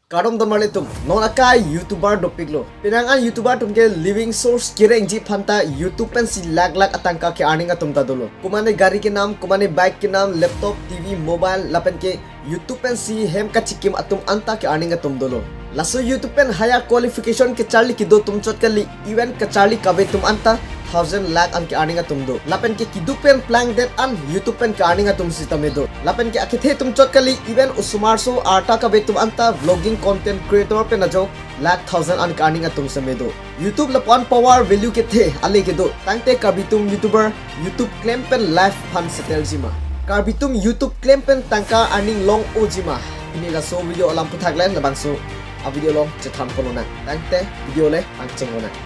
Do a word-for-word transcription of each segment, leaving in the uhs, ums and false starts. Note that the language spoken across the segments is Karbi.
Kardom don marli atum, non akai YouTuber dopiklo. Penang an YouTuber atum ke living source kerengji aphan ta YouTube pensi lakh lakh atangka ke-earning atum ta dolo. Komane gari kenam, komane bike kenam, laptop, T V, mobile, lapen ke YouTube pensi hem kachikim atum anta ke-earning atum dolo. Laso YouTube pen higher qualification kacharli kedo atum chot kali, even kacharli kave atum anta thousand lakh an ke-earning atum do. Lapen ke keduk pen plangdet an YouTube pen ke-earning atum sitame do. Lapen ke akethe atum chot kali, even osomar so arta kave atum anta vlogging content creator pen ajok lakh thousand an ke-earning atum sitame do. YouTube lapu-an power value kethe ale kedo. Tangte Karbi atum YouTuber YouTube klem pen life aphan settle jima? Karbi atum YouTube klem pen tangka earning long-ojima? Pini laso video alam aphuthak le labangso a-video along chethan ponlonang. Tangte video le pangchenglonang.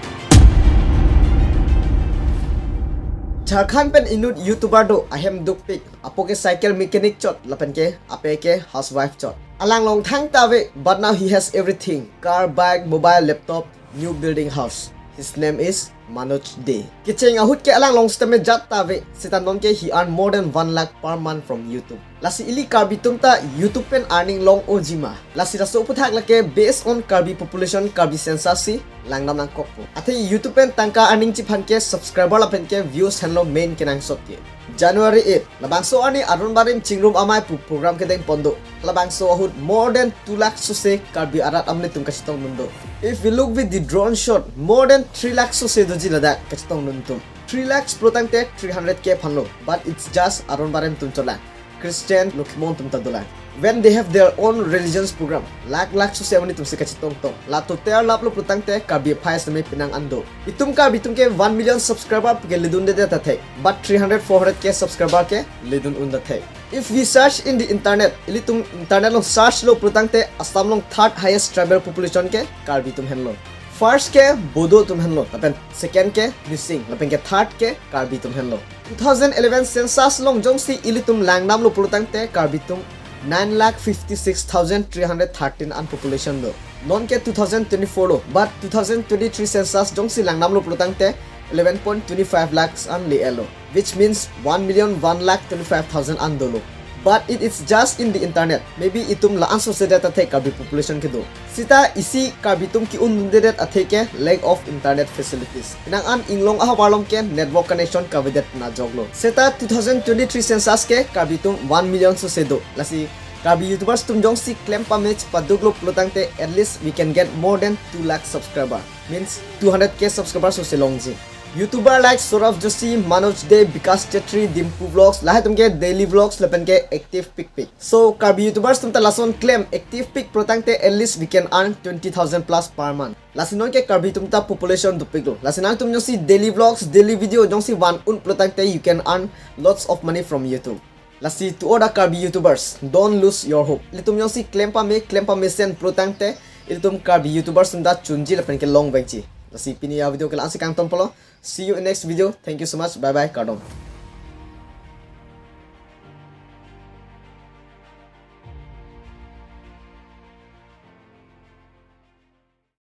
Jharkhand pen inut YouTuber do, ahem dukpik. Apo ke cycle mechanic chot, lapen ke ape ke housewife chot. Alang along thangta ave, but now he has everything: car, bike, mobile, laptop, new building house. His name is Manoj Dey. Kecheng ahut ke alang along sitame jat ta ave, seta non ke he earn more than one lakh per month from YouTube. Lasi ili Karbi atum ta YouTube pen earning long-ojima? Lasi laso aphuthak lake based on Karbi population, Karbi census si langdam nangkokpo. Athe YouTube pen tangka earning ji aphan ke subscriber lapen ke views henlo main kenangsot ke. January eight, labangso arni Aron Barim Chingrum Amei pu program kedeng pon do. Labangso ahut more than two lakh sose Karbi arat amonit atum kachetongdun do. If we look with the drone shot, more than three lakh sose doji ladak kachetongdun atum. Three lakhs pulotangte three hundred K aphanlo, but it's just Aron Barim atum chotlang. Christian, Lokhimon atum ta dolang. When they have their own religions program, lakh lakh sose amonit atum si kachetongtong. La total laplo pulotangte Karbi aphai sitame penang an do. Itum Karbi atum ke one million subscriber ke ledundedet athek, but three hundred, four hundred K subscriber ke ledun undet athek. If we search in the internet, ilitum internet along search lo pulotangte Assam along third highest tribal population ke Karbi atum henlo. First ke Bodo atum henlo, lapen second ke Mising, lapen ke third ke Karbi atum henlo. Two thousand eleven census along jongsi ilitum langdamlo pulotangte Karbi atum nine lakh fifty-six thousand three hundred thirteen an population do. Non ke two thousand twenty-four lo, but two thousand twenty-three census jongsi langdamlo pulotangte eleven point twenty-five lakhs an le-etlo, which means one million one lakh twenty-five thousand an dolo. But it is just in the internet. Maybe itum la-an sose det athek Karbi population kedo. Seta isi Karbi atum ke-undundedet athek ke lack of internet facilities. Penang an inglong ahavar along ke network connection kavedet ajoklo. Seta two thousand twenty-three census ke Karbi atum one million sose do. Lasi Karbi YouTubers atum jongsi klem pame chepaduklo pulotangte at least we can get more than two lakh subscriber. Means two hundred K subscribers sose longji. YouTuber like Saurav Joshi, Manoj Dey, Bikash Chetri, Dimpu Vlogs, lahai atum ke daily vlogs lapen ke active pikpik. So Karbi YouTubers atum ta lason klem active pik pulotangte at least we can earn twenty thousand plus per month. Lasi non ke Karbi atum ta population dopiklo. Lasi nangtum jongsi daily vlogs, daily video jongsi van un pulotangte you can earn lots of money from YouTube. Lasi to all the Karbi YouTubers, don't lose your hope. Ilitum jongsi klem pame, klem pamesen pulotangte ilitum Karbi YouTubers atum ta chunji lapen ke longvekji. Lasi pini a-video ke la-an si kangtompolo. See you in next video. Thank you so much. Bye bye. Kardom.